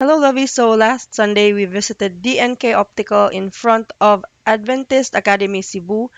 Hello, lovey. So last Sunday, we visited DNK Optical in front of Adventist Academy Cebu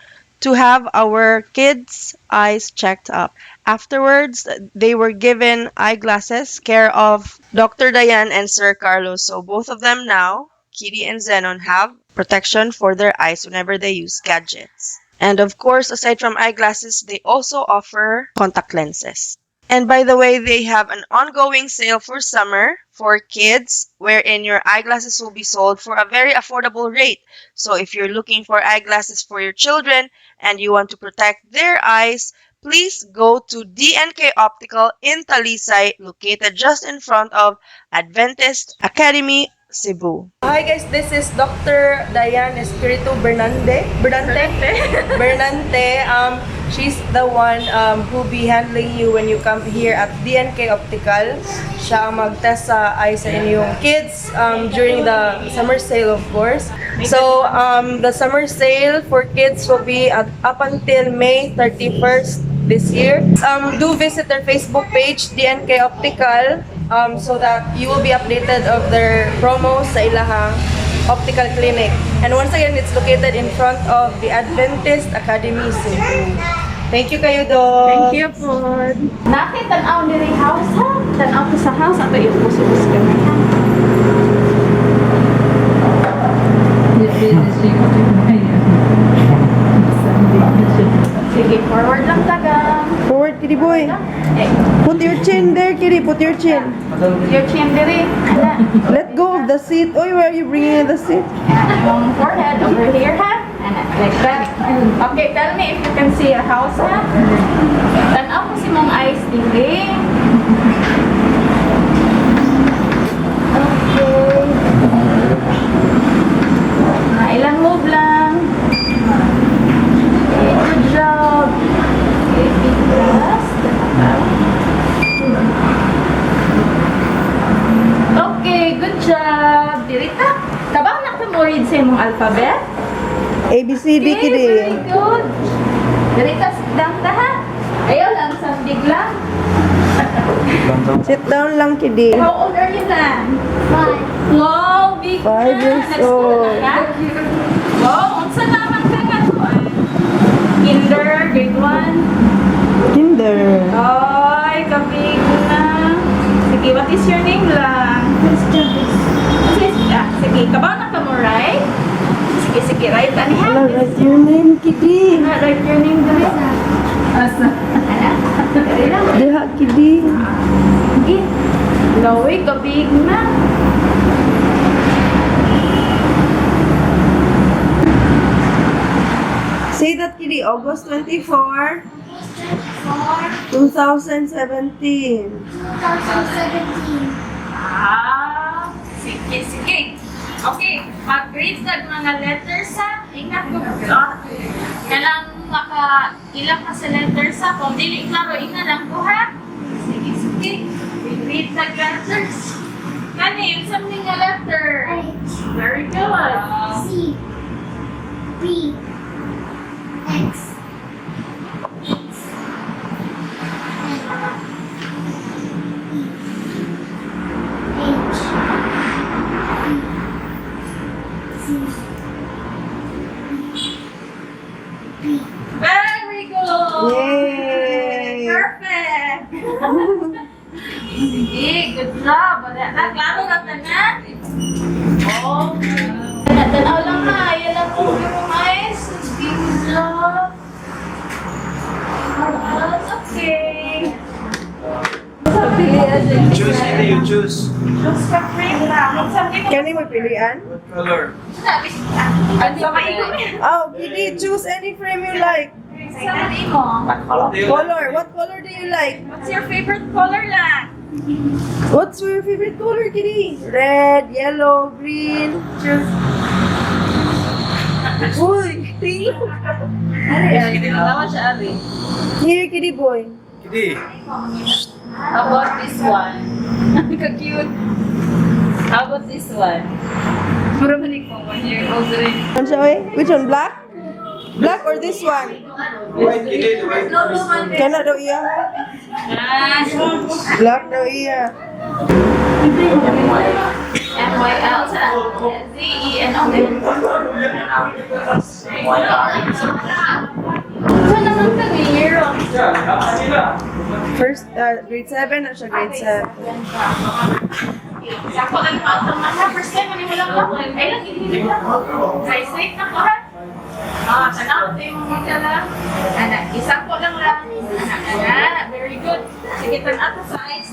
to have our kids' eyes checked up. Afterwards, they were given eyeglasses, care of Dr. Diane and Sir Carlos. So both of them now, Kitty and Zenon, have protection for their eyes whenever they use gadgets. And of course, aside from eyeglasses, they also offer contact lenses. And by the way, they have an ongoing sale for summer for kids, wherein your eyeglasses will be sold for a very affordable rate. So if you're looking for eyeglasses for your children and you want to protect their eyes, please go to DNK Optical in Talisay, located just in front of Adventist Academy, Cebu. Hi guys, this is Dr. Diane Espiritu Bernante. Bernante? Bernante. She's the one who be handling you when you come here at DNK Optical. Siya ang mag-test sa eyes sa inyong kids during the summer sale, of course. So, the summer sale for kids will be up until May 31st this year. Do visit their Facebook page, DNK Optical, so that you will be updated of their promos sa ilahang optical clinic. And once again, it's located in front of the Adventist Academy Cebu. Thank you kayo, Doc. Thank you po. Naki, tanaw diri house ha. Tanaw ko sa house ato ipusubos ka na ha. Sige, forward lang taga. Forward, kitty boy. Eh, Put your chin there, kitty. Put your chin. Your chin diri. Ana. Let go of the seat. Oy, where are you bringing the seat? Yung forehead over here ha. Ana, like that. Okay, tell me if you can see a house ha. Tanaw ko si mong eyes diri. Okay. Mga ilang move lang. Okay, good job. Okay, big breath. Okay, good job. Dirita. Kabaw na ka mo read sa imong alphabet? A, B, C, D, Okay, kitty. very good. Dirita, sit down ta ha. Ayaw lang, sandig lang. Sit down lang, kitty. How old are you na? Five. Wow, big 5 na. years Nag-school old. na ka? Wow, unsa naman ka nga to ah? Kinder, grade 1. Kinder. Ay, kabig na. Sige, what is your name lang? Sige, kabaw na ka mo, right? Sige, sige, right. Ani ha? Hello, write your name, kitty. Ana, write your name dali. Asa? Ana, dali lang. Diha, kitty. Sige. Lawi, kabig na. Say that, kitty. August 24, 24, 2017. 2017. Ah, sige, sige. Okay, mag-read tag mga letters ha. Ingat ko. Ah, Kailang maka ilang ka sa letters ha. Kung dili klaro, ingat lang ko ha. Sige, sige. Read tag letters. Kani, yung something nga letter. H, Very good. C, B, X, X, N, E, H, E, C, B. Very good. Yay! Perfect. Sige, good job. Wala na, klaro na tanan. Oh. Tanaw lang ha. Yan lang po yung eyes. Sige, good job. That's okay. Choose either you choose. Choose ka frame na. Magsabi mo. Kani mo pilian? What color? Ano ba Oh, kitty, choose any frame you like. Sabi mo. What do you like? Color. What color do you like? What's your favorite color lang? What's your favorite color, kitty? Red, yellow, green. Choose. Uy, tingin. Tawa siya, Ari. Here, kitty boy. Kitty. How about this one? Ka-cute. How about this one? Puro man ko, 1 year old rin. Ano siya, oy? Which one? Black? Black or this one? White kitty, the white. Kana daw iya. Ah, Black daw iya. Y, L, sa Z, E, N, O. Y R. Sa naman ka year? First, grade 7 na siya, grade 7. Sako lang yung atong mga first time, ano mo lang ako. Ay lang, hindi lang. Size 8 na ko ha. Ah, tanaw ito yung mga tala. Anak, isang ko lang lang. Anak, anak, very good. Sige, tanaw sa eyes.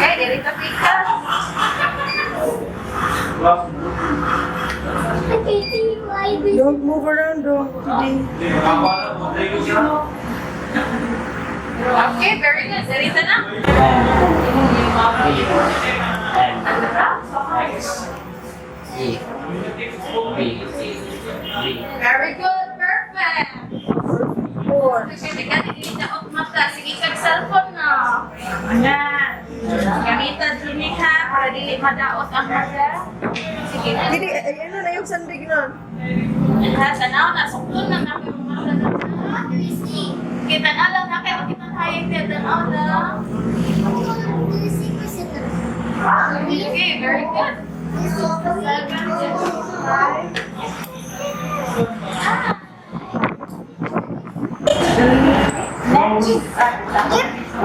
Okay, dili ta pika. Okay, C, Y, B. Don't move around, dong. Today. Okay, very good. Dili ta na. P N X E B V. Very good, perfect. 4. Sige ka, dili na og mata. Sige kag cellphone na. Ayan. Gamita dili ha para dili madaot ang mata. Sige na. Dili, ay, ano na yung sandig nun? Ha, tanaw na sukton na na kay mata na. What do you see? Kita na lang na kay kita hayag niya tanaw na. What do you see, Christina? Okay, very good.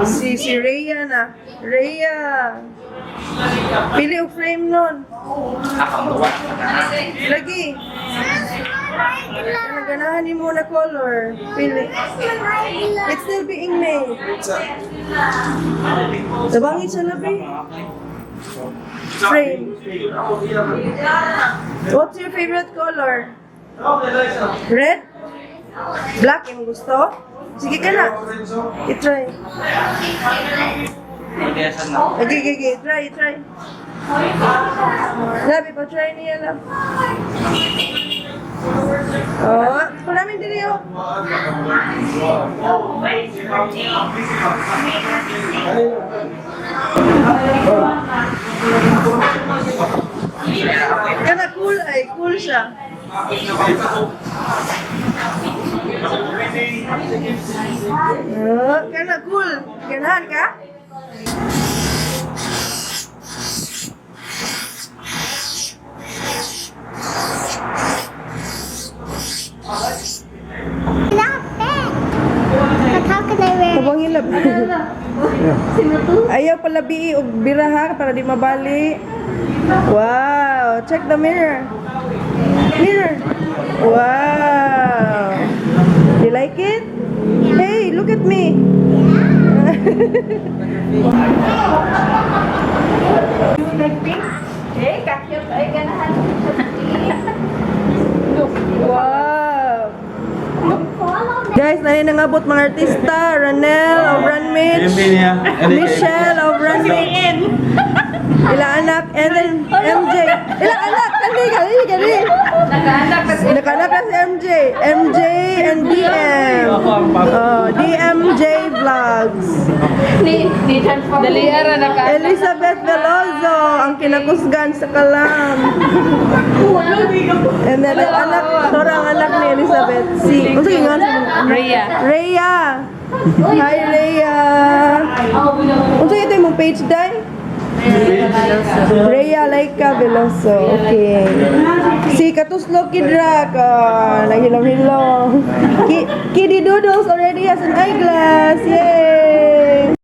Si Rhea na. Rhea! Pili og frame nun. Akong duwa. Lagi. Ganahan ni mo na color. Pili. It's still being made. Tabangin siya labi. Frame. What's your favorite color? Red? Black yung gusto? Sige ka na. I-try. Okay, okay, okay. Try, try. Labi pa, try niya lang. Oh, maraming dili oh. Kana cool ay, cool siya. Oh, kana cool. Ganahan ka? Not bad. But how can I wear it? Tabang hilab. Ayaw pala bii og bira ha para di mabali. Wow, check the mirror. Mirror. Wow. You like it? Hey, look at me. Okay, kakyot ay ganahan. Wow. Guys, nani nangabot mga artista, Ranel of Ranmich, Michelle of Ranmich, ila anak, and then MJ. Ila anak, kani, kani, kani. Nakanak na si MJ. MJ and DM. Oh, DMJ Vlogs. Dali ara na ka. Elizabeth Veloso, ang kinakusgan sa kalam. And then, ang anak, Tora ang anak ni Elizabeth. Si, unsa yung ngalan sa mga anak? Rhea. Rhea. Hi, Rhea. Unsa ito yung page, Day? Rhea Laika Veloso. Okay. Si Katuslo Kidrak. Oh, naghilom-hilom. Kiddy Doodles already has an eyeglass. Yay!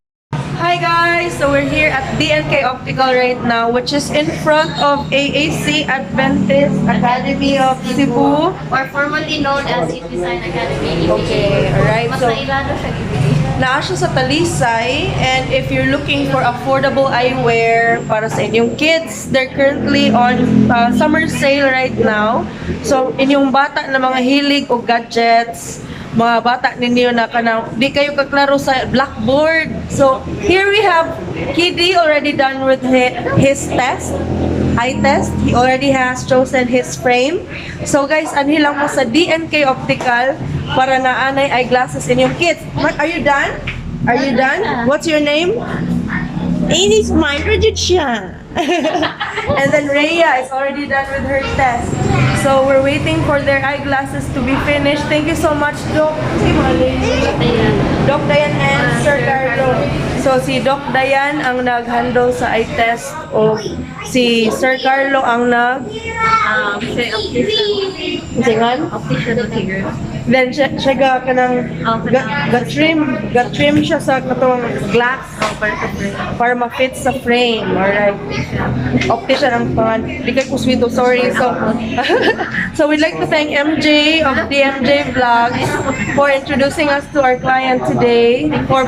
Hi guys! So we're here at DNK Optical right now, which is in front of AAC Adventist Academy of Cebu. Or formerly known as Eat Design Academy. Okay, alright. Mas So, nailano siya EPA. naa siya sa Talisay, and if you're looking for affordable eyewear para sa inyong kids, they're currently on summer sale right now. So, inyong bata na mga hilig og gadgets, mga bata ninyo na kanang di kayo kaklaro sa blackboard. So, here we have Kiddy already done with his test, eye test. He already has chosen his frame. So guys, anhi lang mo sa DNK Optical para naanay eyeglasses inyong kids. Mark, are you done? Are you done? What's your name? Amy smile jud siya. And then Rhea is already done with her test. So we're waiting for their eyeglasses to be finished. Thank you so much, Doc. Doc Diane and Sir Carlo. So si Doc Diane ang nag-handle sa eye test o si Sir Carlo ang nag Siya optician. Singan? Optician figure. Then siya ga kanang ga trim siya sa katong glass para ma-fit sa frame. Alright. Optician ang pangan. Di kay kuswito, sorry. So we'd like to thank MJ of DMJ Vlogs for introducing us to our client today, for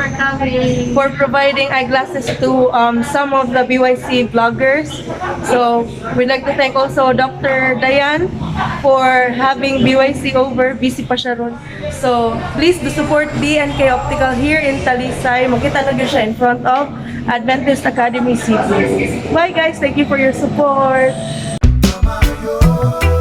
providing eyeglasses to some of the BYC vloggers. So we'd like to thank also Dr. Dayan for having BYC over. Busy pa siya ron. So please do support DNK Optical here in Talisay. Makita na gyud siya in front of Adventist Academy Cebu. Bye guys! Thank you for your support. Mayo.